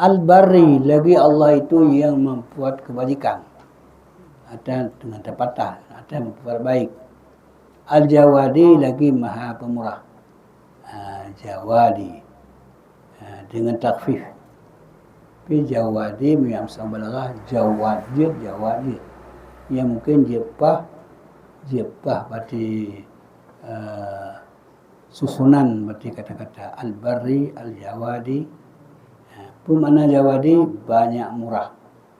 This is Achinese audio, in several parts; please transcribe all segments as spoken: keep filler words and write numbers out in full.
Al-Barri, lagi Allah itu yang membuat kebajikan, atau dengan terpatah, atau membuat baik. Al-Jawadi, lagi Maha Pemurah. Ha, Jawadi. Ha, dengan takhfif. Tapi Jawadi, meunyo mubalagah, Jawad jeuet, Jawad jeuet. Yang mungkin jeuet paih, jeuet paih berarti, eh, susunan berarti kata-kata Al-Barri, Al-Jawadi. Ha, peue makna Jawadi? Banyak murah,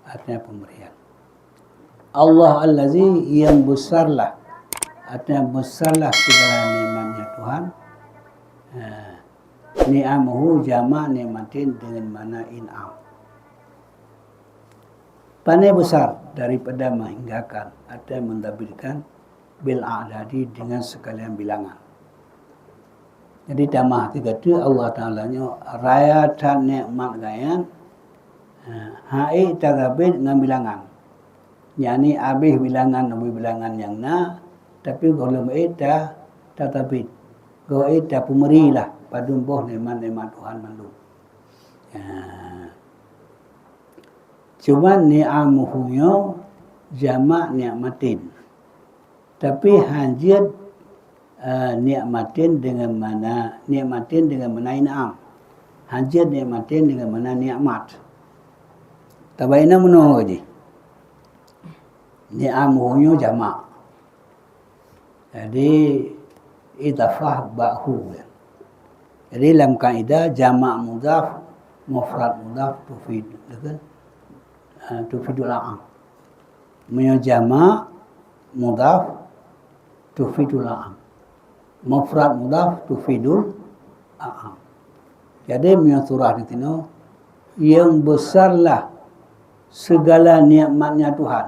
artinya pemberian. Allah Allazi, yang besarlah, artinya besarlah segala nikmatnya Tuhan. Ha, ni'amuhu jamak nikmatin dengan makna in'am. Pane besar daripada menghinggakan atau mendabitkan bil a'dadi dengan sekalian bilangan. Jadi tamah tiga tu Allah Taala nyoe raya that nikmat gaya nyan, ha, hai tadabit ngon bilangan. Yakni abéh bilangan ubé bilangan nyang na, tapi gohlom ék ta-, tadabit. Goh ék tapeumeri lah padum boh nikmat-nikmat Tuhan mandum. Ha. Cuma ni'amuhu nyoe jamak nikmatin. Tapi hanjeuet, eh, nikmatin dengan makna, nikmatin dengan makna in'am. Hanjeuet nikmatin dengan makna nikmat. Tabaina meunoe jih. Ni'amuhu nyoe jamak. Jadi, idafah bak hu. Jadi, lam kaidah jamak mudhaf, mufrad mudhaf tufid, ya kan? Ha, tufidul a'am. Meunyoe jamak mudhaf tufidul a'am. Mufrad mudhaf tufidul a'am. Jadi, meunyoe surah di sinoe, yang besarlah segala nikmatnya Tuhan.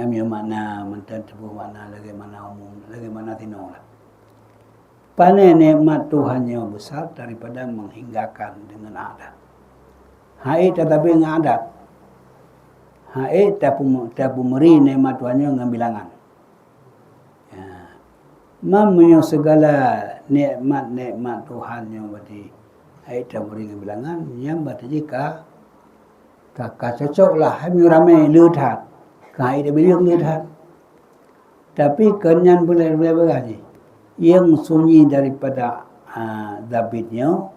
Nyan meunyoe makna mantong teupeue makna lagée makna umum, lagée makna sinoe lah. Pane nikmat Tuhan nyoe besar daripada menghinggakan dengan adat. Hai tatabi ngon adat. Hai tapeumeu-, tapeumeri nikmat Tuhan nyoe ngon bilangan. Ya. Meunyoe segala nikmat-nikmat Tuhan nyoe berarti hai tapeumeri ngon bilangan, nyan berarti jih ka, ka, ka cocok lah. Hai meunyoe ramé le that, ka hai tabilang le that. Tapi kon nyan peureulée beurah jih. Nyang sunyi daripada, a, David nyoe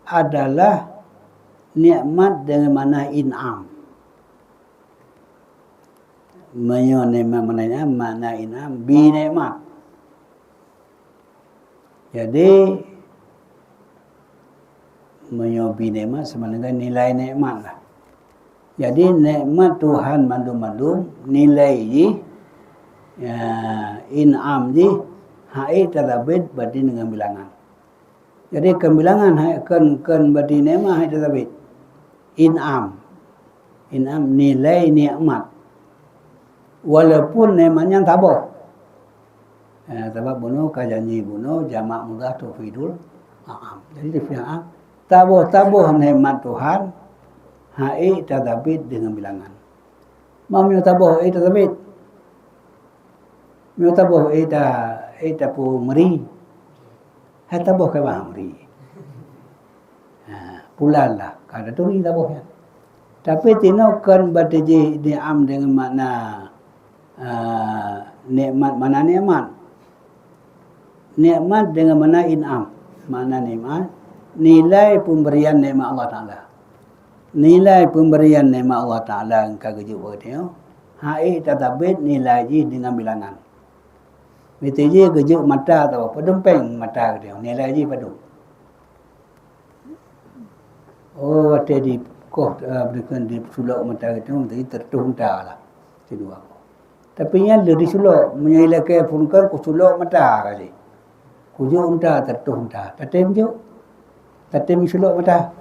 adalah nikmat dengan makna in'am. Meunyoe nikmat makna in'am, makna in'am bi nikmat. Jadi, meunyoe bi nikmat, sama dengan nilai nikmat lah. Jadi, nikmat Tuhan mandum-mandum, nilai jih, ya, in'am jih, hai tatabi berarti dengan bilangan. Jadi, kon bilangan hai, kon, kon berarti nikmat hai tatabi. In'am. In'am nilai nikmat. Walaupun nikmat nyan saboh. Eh, sabab bunoe ka janji bunoe jamak mudhaf tufidul a'am. Jadi tufidul a'am. Saboh-saboh nikmat Tuhan, hai tatabi dengan bilangan. Meunyoe saboh hai tatabi. Meunyoe saboh hai ta-, hai tapeumeri. Hai saboh ka bah meri. Ha, pulan lah, ka taturi saboh nyan. Tapi tinoe kon berarti jih ni'am dengan makna, a, nikmat, makna nikmat. Nikmat dengan makna in'am, makna nikmat, nilai pemberian nikmat Allah Taala. Nilai pemberian nikmat Allah Taala nyang ka geujok bak geutanyoe, hai tatabi nilai jih dengan bilangan. Miseujih geujok mata atau padum péng mata geutanyoe, nilai jih padum. Oh, watée dikoh, eh, bukon disulok mata geutanyoe, jadi teureutôh unta lah. Sidua boh. Tapi nyan lheueh disulok, meunyoe ilakée phon kon kusulok mata kali. Kujok unta, teureutôh unta. Tatem jok? Tatem sulok mata?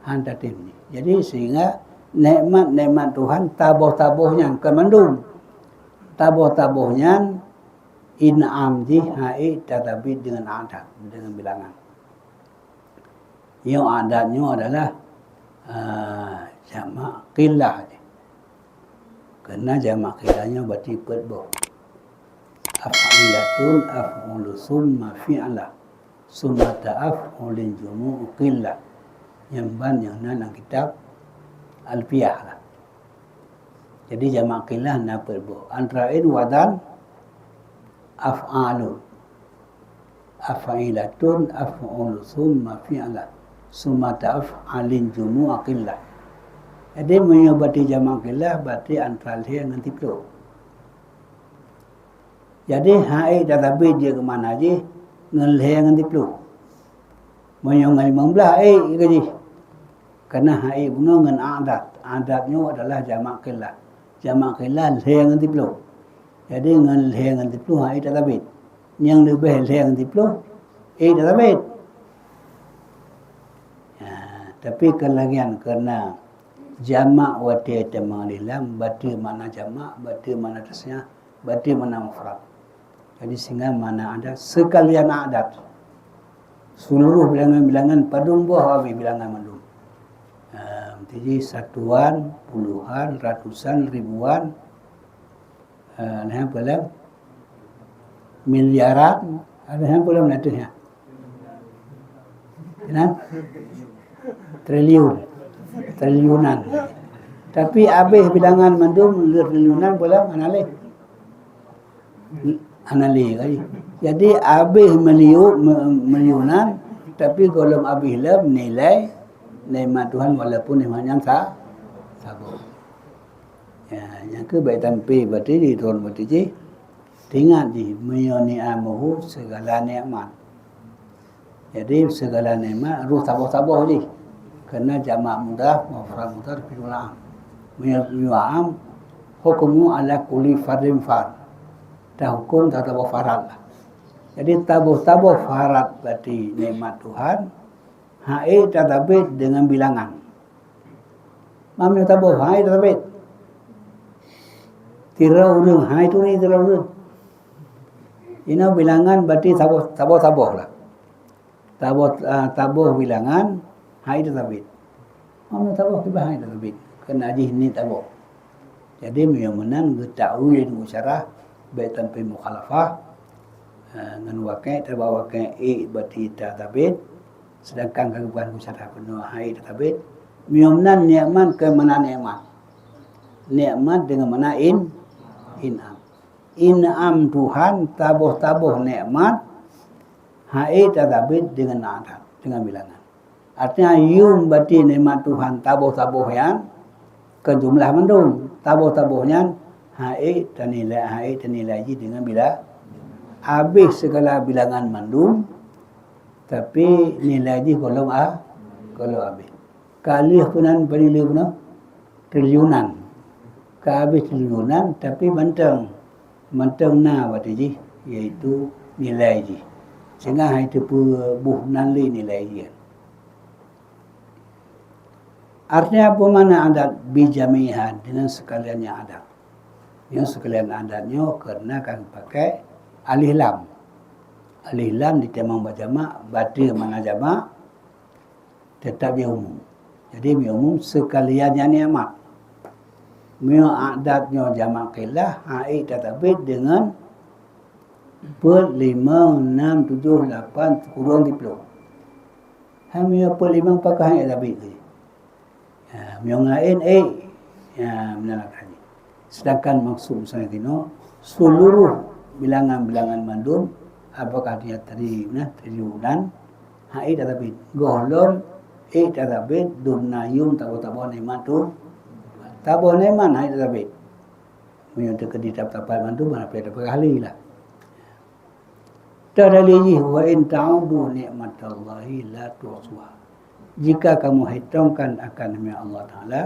Han tatem. Jadi, sehingga nikmat-nikmat Tuhan taboh-taboh nyan kon mandum. Taboh-taboh nyan in'am jih hai tatabi dengan adat, dengan bilangan. Nyoe adat nyoe adalah, a, jamak qillah. Karena jamak qillah nyoe berarti peuet boh. Af'ilatun, af'ulu, summa fi'la, summa ta'af'ulin jumu'u qillah. Nyang ban nyang na lam kitab Alfiyah lah. Jadi jamak qillah na peuet boh. Antara laén wazan af'alun. Af'ilatun, af'ulu, summa fi'la, summa ta'af'alin jumu'a qillah. Jadi meunyoe bati jamak qillah, bati antara lhèe ngon siplôh. Jadi hana ék tateubiet jih keu makna jih ngon lhèe ngon siplôh. Meunyoe ngon limong blaih ék keu jih. Karena hana ék bunoe ngon a'dad. A'dad nyoe adalah jamak qillah. Jamak qillah lhèe ngon siplôh. Jadi ngon lhèe ngon siplôh hana ék tateubiet. Nyang leubeh lhèe ngon siplôh ék tateubiet. Ya, tapi keulagian karena jamak watèe teuma lhèe lam, bati makna jamak, bati makna tasniah, bati makna mufrad. Jadi sehingga makna a'dad, sekalian a'dad. Seluruh bilangan-bilangan padum boh habéh bilangan mandum. Ehm, jadi satuan, puluhan, ratusan, ribuan, eh, nah, apa lagi? Miliaran, ada yang belum ada ya. Nah, triliun, triliunan. Tapi habéh bilangan mandum, triliunan boh lom hana lé. Hana lé kali. Jadi habéh miliu-, me-, miliunan, tapi gohlom habéh lom nilai nikmat Tuhan walaupun nikmat nyan sa-, saboh. Ya, nyang keu bèk tampé bati jih, turun bati jih. Teuingat jih, meunyoe ni'amuhu segala nikmat. Jadi segala nikmat roh saboh-saboh jih. Karena jamak mudhaf, mufrad mudhaf, fi'il am. Meunyoe, meunyoe am, hukmu ala kulli fardin fard. Tahukum saboh-saboh farad lah. Jadi saboh-saboh farad bati nikmat Tuhan, hana ék tateubiet deungon bilangan. Meunyoe saboh hana ék tateubiet. Tiroe ureueng, hana ék turi tiroe ureueng. Inoe bilangan bati saboh, saboh-saboh lah. Saboh, ah, saboh bilangan hana ék tateubiet. Meunyoe saboh kiban hana ék tateubiet. Karena jih niet saboh. Jadi meunyoe meunan geutakwil ngon syarah, bèk tampé mukhalafah, ah, ngon wakèe, tabak wakèe ék bati tateubiet, sedangkan ka geupeugah ngon syarah bunoe hana ék tateubiet. Meunyoe meunan nikmat keu makna nikmat. Nikmat deungon makna in-, in'am. In'am Tuhan, saboh-saboh nikmat, hana ék tateubiet deungon a'dad, deungon bilangan. Artinya, yum bati nikmat Tuhan saboh-saboh nyan, keu jumlah mandum. Saboh-saboh nyan, hana ék tanilai, hana ék tanilai jih deungon bila-, habéh segala bilangan mandum, tapi nilai jih gohlom a-, gohlom habéh. Ka lheueh peunan, peunan lheueh peunan, triliunan. Ka habéh triliunan, tapi mantong, mantong na bati jih, yaitu nilai jih. Sehingga hana ék teupeu boh nan lé nilai jih. Artinya apa makna a'dad? Bi jami'iha, dengan sekaliannya a'dad. Nyoe sekalian a'dad nyoe karena ka geupakai alif lam. Alif lam ditamong bak jamak, bati makna jamak, teutap jih umum. Jadi, meuumum sekalian nyan nikmat. Meunyoe a'dad nyoe jamak qillah, hana ék tateubiet deungon peuet, limong, nam, tujoh, lapan, sikureueng, siplôh. Hai meunyoe peuet, limong pakon hana ék tateubiet lé. Ya, meunyoe ngon laén ék, ya, meunan lagèe nyan. Sedangkan maksud misalnya tinoe, seluruh bilangan-bilangan mandum, apakah dia tadi, nah, triliunan, hana ék tateubiet. Gohlom ék tateubiet, dumna yum saboh-saboh nikmat tu. Saboh nikmat hana ék tateubiet. Meunyoe teukeudi teupat mandum, hana payah tapeugah lé lah. Tadalil jih, "Wa in ta'uddu ni'matallahi la tuhsuha." Jika kamu hitongkan akan nikmat Allah Taala,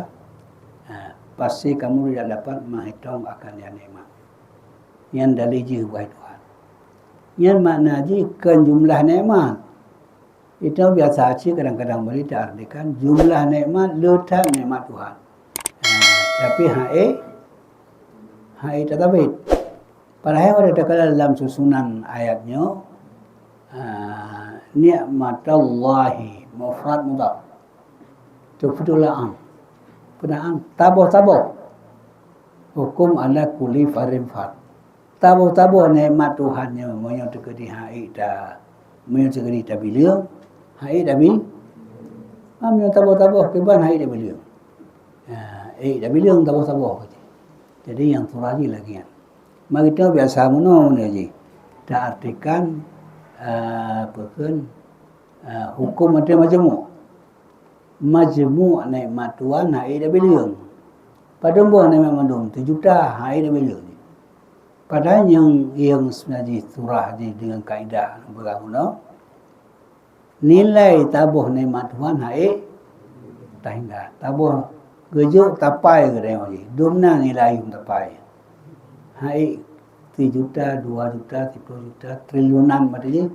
ha, pasti kamu tidak dapat menghitong akan nyan nikmat. Nyan dalil jih, wahai Tuhan. Nyan makna jih kon jumlah nikmat. Itu biasa cit kadang-kadang boleh diartikan jumlah nikmat, le that nikmat Tuhan. Ha, tapi hana ék, hana ék tateubiet. Padahai watèe takalon lam susunan ayat nyoe, ah, ni'matallahi mufrad mudhaf. Tufidul am. Peue na am? Saboh-saboh. Hukum ala kulli fardin fard. Saboh-saboh nikmat Tuhan nyoe, meunyoe teukeudi hana ék ta-, meunyoe teukeudi tabileung, hana ék tabi-, Meunyoe taboh-taboh kiban hai tabileung. Ha, eh, tabileung taboh-taboh. Jadi nyang surah jih lagèe nyan. Mari kita biasa meunoe jih. Taartikan, eh, peukheun, eh, huköm ateueh majmuk. Majmuk nikmat Tuhan hai tabileung. Padum boh nikmat mandum, teujuta hai tabileung. Padahai nyang, nyang sebenarnya jih surah jih dengan kaedah beuranguna. Nilai taboh nikmat Tuhan hai tahingga. Taboh geujok tapai geutanyoe jih. Dum na nilai nyang tapai. Hai sijuta, dua juta, siploh juta, triliunan maté jih.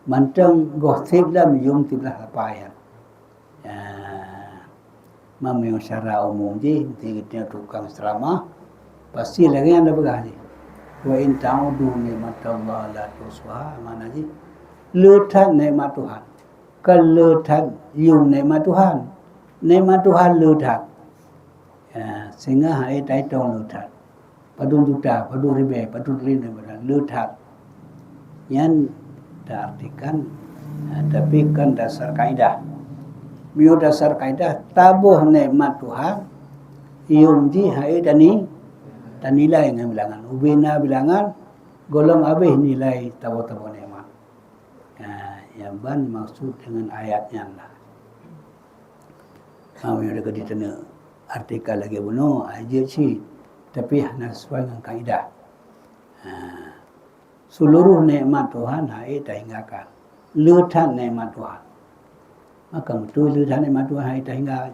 Mantong goh sép lam yum siblah tapai nyan. Ya. Meunyoe secara umum jih, di geutanyoe tukang ceramah, pasti lagèe nyan tapeugah jih. "Wa in ta'udu nikmatallahi la tuhsuha," makna jih, le that nikmat Tuhan. Kon le that yum nikmat Tuhan. Nikmat Tuhan le that. Ya, sehingga hai taitong le that. Padum juta, padum ribèe, padum triliun, le that. Nyan taartikan, ha, tapi kan dasar kaidah. Meunyoe dasar kaidah, taboh nikmat Tuhan, yum jih hai tani-, tanilai ngon bilangan. Ubé na bilangan, gohlom abéh nilai taboh-taboh nikmat. Ha, nyan ban maksud dengan ayat nyan lah. Ha, meunyoe ka diteuneu artikel lagèe bunoe, ha, jeuet cit, tapi hana sesuai ngon kaidah. Ha. Seluruh nikmat Tuhan hai tahinggakan. Le that nikmat Tuhan. Maka beutôi le that nikmat Tuhan hai tahingga.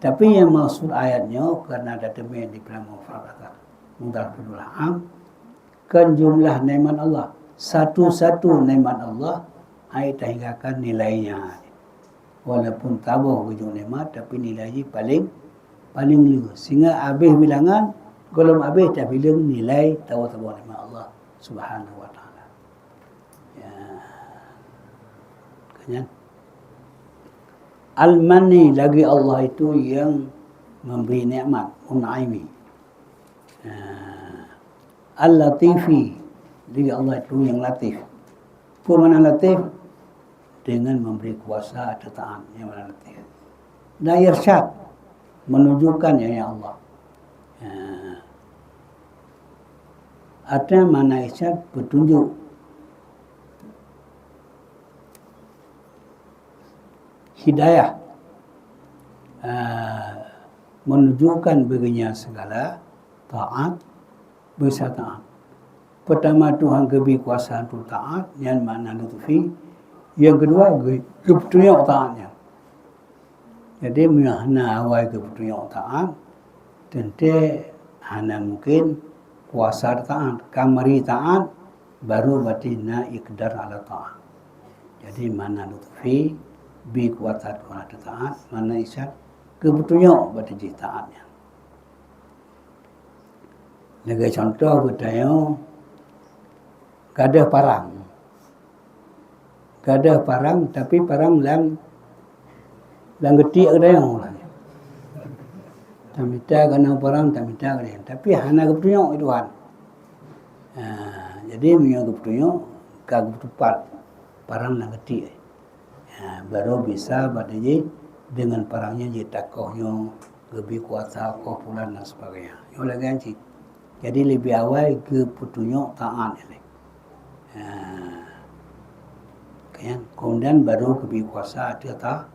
Tapi nyang maksud ayat nyoe karena tateumé di dalam mufakat mudhaf am, kan jumlah nikmat Allah. Satu-satu nikmat Allah hai tahinggakan nilainya. Walaupun taboh geujok nikmat, tapi nilai jih paling, paling le. Sehingga abéh bilangan, gohlom abéh tabileung nilai taboh-taboh nikmat Allah Subhanahu wa Taala. Ya. Kan nyan. Al-Manni, lagi Allah itu yang memberi nikmat, mun'imi. Ya. Al-Latifi, lagi Allah itu yang latif. Peue makna latif? Dengan memberi kuasa ateueh taát, nyan makna latif. Dan irsyad, menunjukkan, ya, ya Allah. Ya. Artinya makna irsyad, petunjuk. Hidayah, ah, menunjukkan baginya segala taat, berusaha taat. Pertama, Tuhan geubri kuasa untuk taat, nyan makna lutfi. Yang kedua, ge-, geupeutunyok taat nyan. Jadi, meunyoe hana awai geupeutunyok taat, teuntée hana mungkin kuasa taat. Ka mari taat, baru berarti na iqdar ala taat. Jadi, makna lutfi, bi kuasa Tuhan ateueh taat, makna irsyad, geupeutunyok berarti jih taat nyan. Lagèe contoh geutanyoe gadôh parang. Gadôh parang, tapi parang lam, lam geutiek geutanyoe lah. Tamita keunoe parang, tamita geutanyoe. Tapi hana geupeutunyok lé Tuhan. Ha, jadi meunyoe geupeutunyok, ka geupeutupat parang lam geutiek. Ha, baru bisa bak jih dengan parang nyan jitakoh nyoe, geubri kuasa koh pulan dan sebagainya. Nyoe lagèe nyan cit. Jadi leubeh awai geupeutunyok taat ilèe. Ha. Kan? Kemudian baru geubri kuasa ateueh ta-,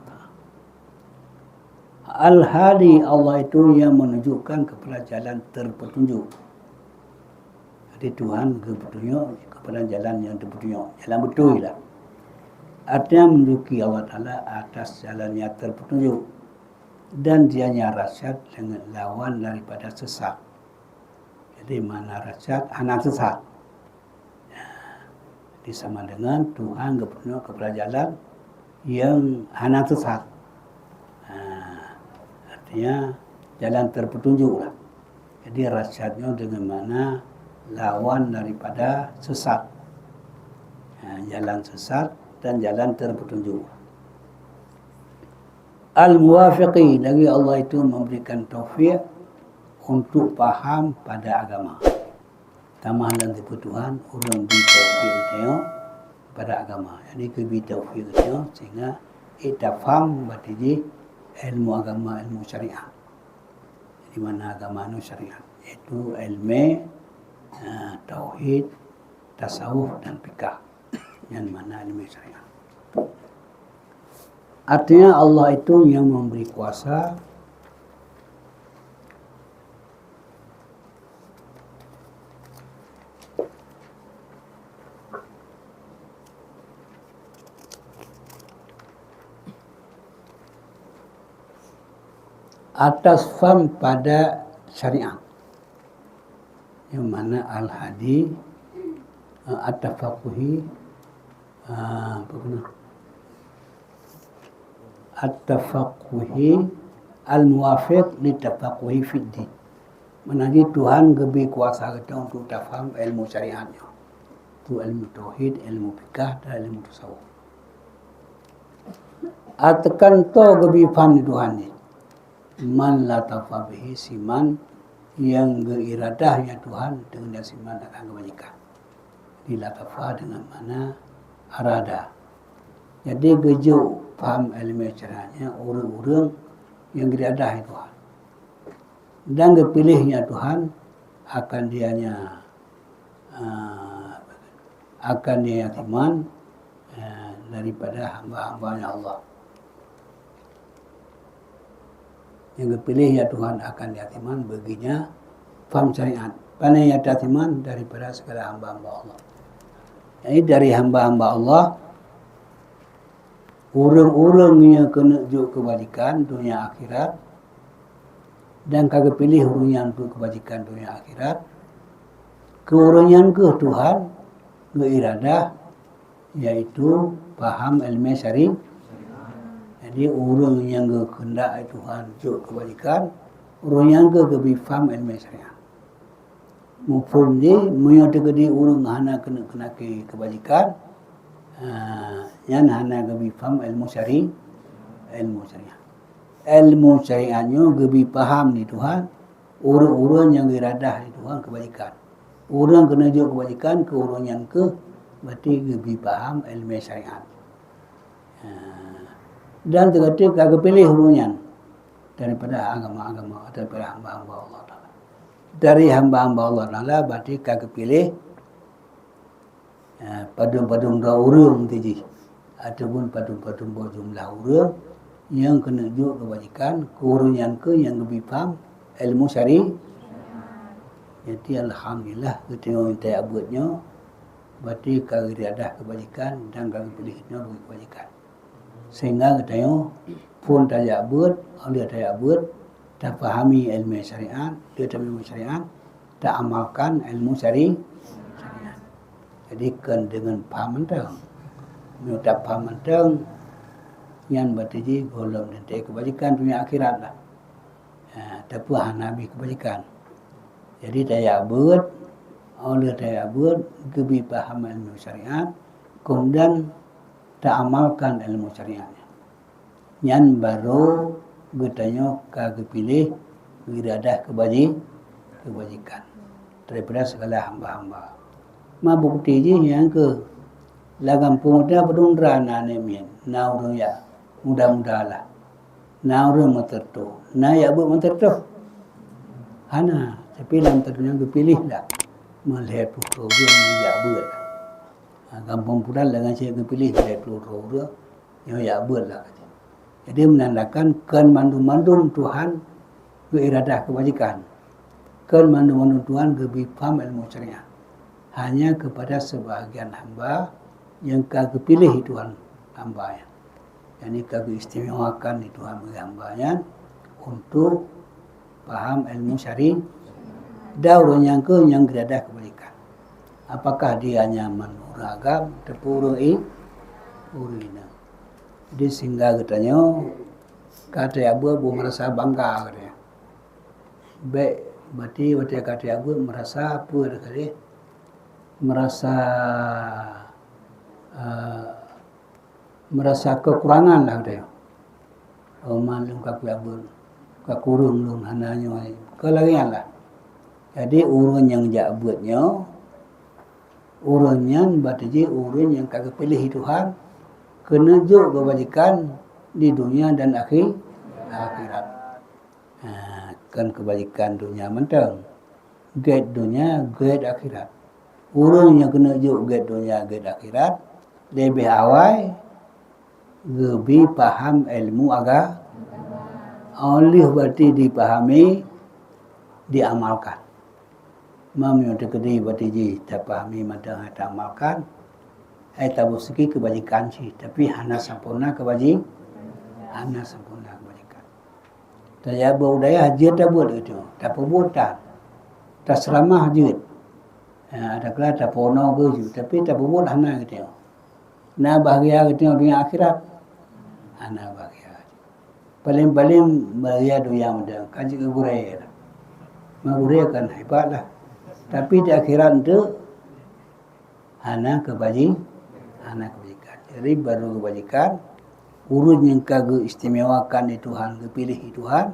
taat. Al-Hadi, Allah itu yang menunjukkan kepada jalan terpetunjuk. Jadi Tuhan geupeutunyok kepada jalan yang terpetunjuk, jalan beutôi lah. Artinya menunjuki Allah Taala atas jalan yang terpetunjuk. Dan dianya rasyad dengan lawan daripada sesat. Jadi makna rasyad hana sesat. Jadi sama dengan Tuhan geupeutunyok kepada jalan yang hana sesat. Ha, artinya jalan terpetunjuk lah. Jadi rasyad nyoe dengan makna lawan daripada sesat. Ha, jalan sesat dan jalan terpetunjuk. Al-Muwafiqi, lagi Allah itu memberikan taufik untuk paham pada agama. Tamah lam sipeue Tuhan, ureuëng bi taufik geutanyoe pada agama. Jadi geubri taufik geutanyoe sehingga Itafham berarti jih ilmu agama, ilmu syariat. Di mana agama nyoe syariat, yaitu ilmu, eh, tauhid, tasawuf dan fikah. Nyan makna ilmu syariat. Artinya Allah itu yang memberi kuasa atas faham pada syariat. Yang mana al-hadi, eh, at-tafaquhi, eh, apa kena? At-tafaquhi al-muwafiq li tafaquhi fid din. Mana jih Tuhan geubri kuasa geutanyoe untuk tafaham ilmu syariat nyoe. Tu ilmu tauhid, ilmu fikah, dan ilmu tasawuf. Atakan to geubri faham di Tuhan nyoe. Man latafa bihi siman, nyang geuiradah ya Tuhan deungon siman akan keubajikan. Di latafa dengan makna arada. Jadi geujok paham ilmu syariat nyan ureuëng-ureuëng nyang geuiradah ya Tuhan. Dan geupiléh ya Tuhan akan dia nya, eh, akan dia siman, eh, daripada hamba-hamba-Nya Allah. Nyang geupiléh ya Tuhan akan dia siman bagi nya paham syariat. Pane ya siman daripada segala hamba-hamba Allah. Jadi dari hamba-hamba Allah, ureuëng-ureuëng nyang keuneuk jok keubajikan dunia akhirat, dan ka geupiléh ureuëng nyan untuk keubajikan dunia akhirat, keu ureuëng nyan keuh Tuhan geuiradah, yaitu paham ilmu syari-, jadi ureuëng nyang geukeundak Tuhan jok keubajikan, ureuëng nyan keuh geubri paham ilmu syariat. Muphom jih, meunyoe teukeudi ureuëng hana keuneuk keunaké keubajikan, ha, nyan hana geubri paham ilmu syari-, ilmu syariat. Ilmu syariat nyoe geubri paham di Tuhan, ureuëng-ureuëng nyang geuiradah di Tuhan keubajikan. Ureuëng keuneuk jok keubajikan keu ureuëng nyan keuh berarti geubri paham ilmu syariat. Ha, dan teuka-teuka geupiléh ureuëng nyan daripada agama-agama, daripada hamba-hamba Allah Taala. Dari hamba-hamba Allah Taala berarti ka geupiléh, eh, padum-padum droe ureuëng teuh jih, ataupun padum-padum boh jumlah ureuëng nyang keuneuk jok keubajikan, keu ureuëng nyan keuh nyang geubri paham ilmu syari-, jadi alhamdulillah geutanyoe tajak beuet nyoe, berarti ka geuiradah keubajikan dan ka geupiléh nyoe bagi keubajikan. Sehingga geutanyoe phon tajak beuet, lheueh tajak beuet, tapahami ilmu syariat, lheueh tapahami ilmu syariat, taamalkan ilmu syari-, syariat. Jadi kon deungon paham mantong. Meunyoe tapaham mantong, nyan berarti jih gohlom teuntée keubajikan dunia akhirat lah. Ha, tapi hana habéh keubajikan. Jadi tajak beuet, lheueh tajak beuet, geubri paham ilmu syariat, kemudian taamalkan ilmu syariat nyan. Nyan barô geutanyoe ka geupiléh geuiradah keubaji-, keubajikan daripada segala hamba-hamba. Ma bukeuti jih nyang keuh lam gampông na padum droe na aneuk miet, na ureuëng jak muda-muda lah. Na ureuëng meuteurtoh, na jak beuet meuteurtoh. Hana, tapi lam teurtoh nyan geupiléh lah. Meulhèe ploh droe ureuëng jak beuet. Ha, gampông Pulan lagée cit geupiléh lhèe ploh droe ureuëng, nyoe jak beuet lah. Jadi menandakan kon mandum-mandum Tuhan geuiradah keubajikan. Kon mandum-mandum Tuhan geubri paham ilmu syariat. Hanya kepada sebahagian hamba nyang ka geupiléh Tuhan hamba nyan. Yakni ka geuistimewakan di Tuhan bagi hamba nyan untuk paham ilmu syari-, dan ureuëng nyang keu nyang geuiradah keubajikan. Apakah dia nyaman ureuëng agam ataupun ureuëng i-, ureuëng inong? Jadi sehingga geutanyoe ka tajak beuet boh meurasa bangga geutanyoe. Bék berarti watée ka tajak beuet meurasa peue teuh kali, meurasa, eh, meurasa keukurangan lah geutanyoe. Oh, man lôn ka kujak beuet, ka kureueng lôn hana nyoe, keu lagée nyan lah. Jadi ureuëng nyang jak beuet nyoe, ureuëng nyan berarti jih ureuëng nyang ka geupiléh Tuhan keuneuk jok keubajikan di dunia dan akhi-, akhirat. Ha, kon keubajikan dunia mantong. Gét dunia, gét akhirat. Ureuëng nyang keuneuk jok gét dunia, gét akhirat, leubeh awai geubi paham ilmu aga-, óh lheueh bati dipahami, diamalkan. Meunyoe teukeudi bati jih tapahami mantong hana taamalkan, hai taboh siki keubajikan cit, tapi hana sampoereuna keubaji-, hana sampoereuna keubajikan. Tajak bak u dayah jeuet tabeuet geutanyoe, tapeubuet tan, taseuramah jeuet. Ha, takra tapeurunoe geuh jeuet, tapi tapeubuet hana geutanyoe. Na bahgia geutanyoe donya akhirat? Hana bahgia. Paleng-paleng bahgia donya mantong, ka jeuet keu gurée. Ma gurée kan hebat lah. Tapi di akhirat tu hana keubaji-, hana keubajikan. Jadi baru keubajikan, ureuëng nyang ka geuistimewakan lé Tuhan, geupiléh lé Tuhan,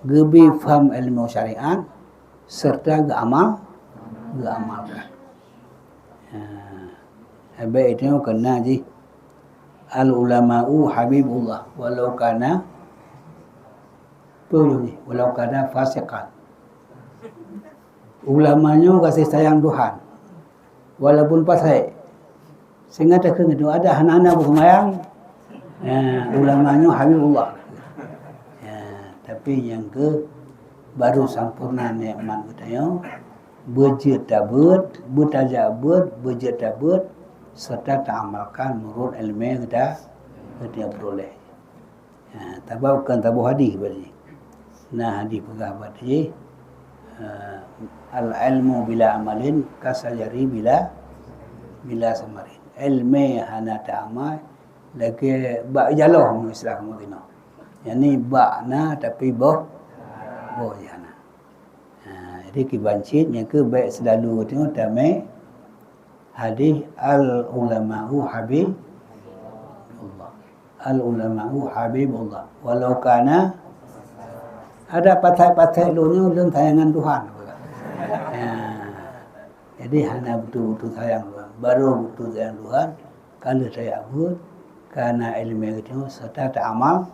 geubi faham ilmu syariat, serta geuamal-, geuamalkan. Ha, habéh itu keunan jih, "Al-ulama'u habibullah, walau kana," peue jih, "walau kana fasiqan." Ulama nyoe gaséh sayang Tuhan, walaupun fasik. Sehingga takheun geutanyoe adak hana-hana beuseumayang, ya, ulama nyoe habibullah. Ya, tapi nyang keu baru sampoereuna nikmat geutanyoe, beujeuet tabeuet, beutajak beuet, beujeuet tabeuet, serta taamalkan meunurot iéleumé geuta-, geutanyoe peureulée. Ha, tabab kon taboh hadih bak jih. Na hadih peugah bak jih, ha, "Al-ilmu bila amalin kasajari bila, bila samarin." Iéleumé hana taamal, lagée bak jaloh, meunurot istilah kamoe tinoe. Yakni bak na, tapi boh, boh jih hana. Ha, jadi kiban cit nyang keu bék seulalu geutanyoe tamé hadih, "Al-ulama'u habibullah. Al-ulama'u habibullah. Walau kana," ada pathai-pathai lôn nyoe lôn sayangan Tuhan. Ha. Jadi hana beutôi-beutôi sayang Tuhan. Baru beutôi sayang Tuhan, ka lheueh tajak beuet, kana iéleumé geutanyoe serta taamal-,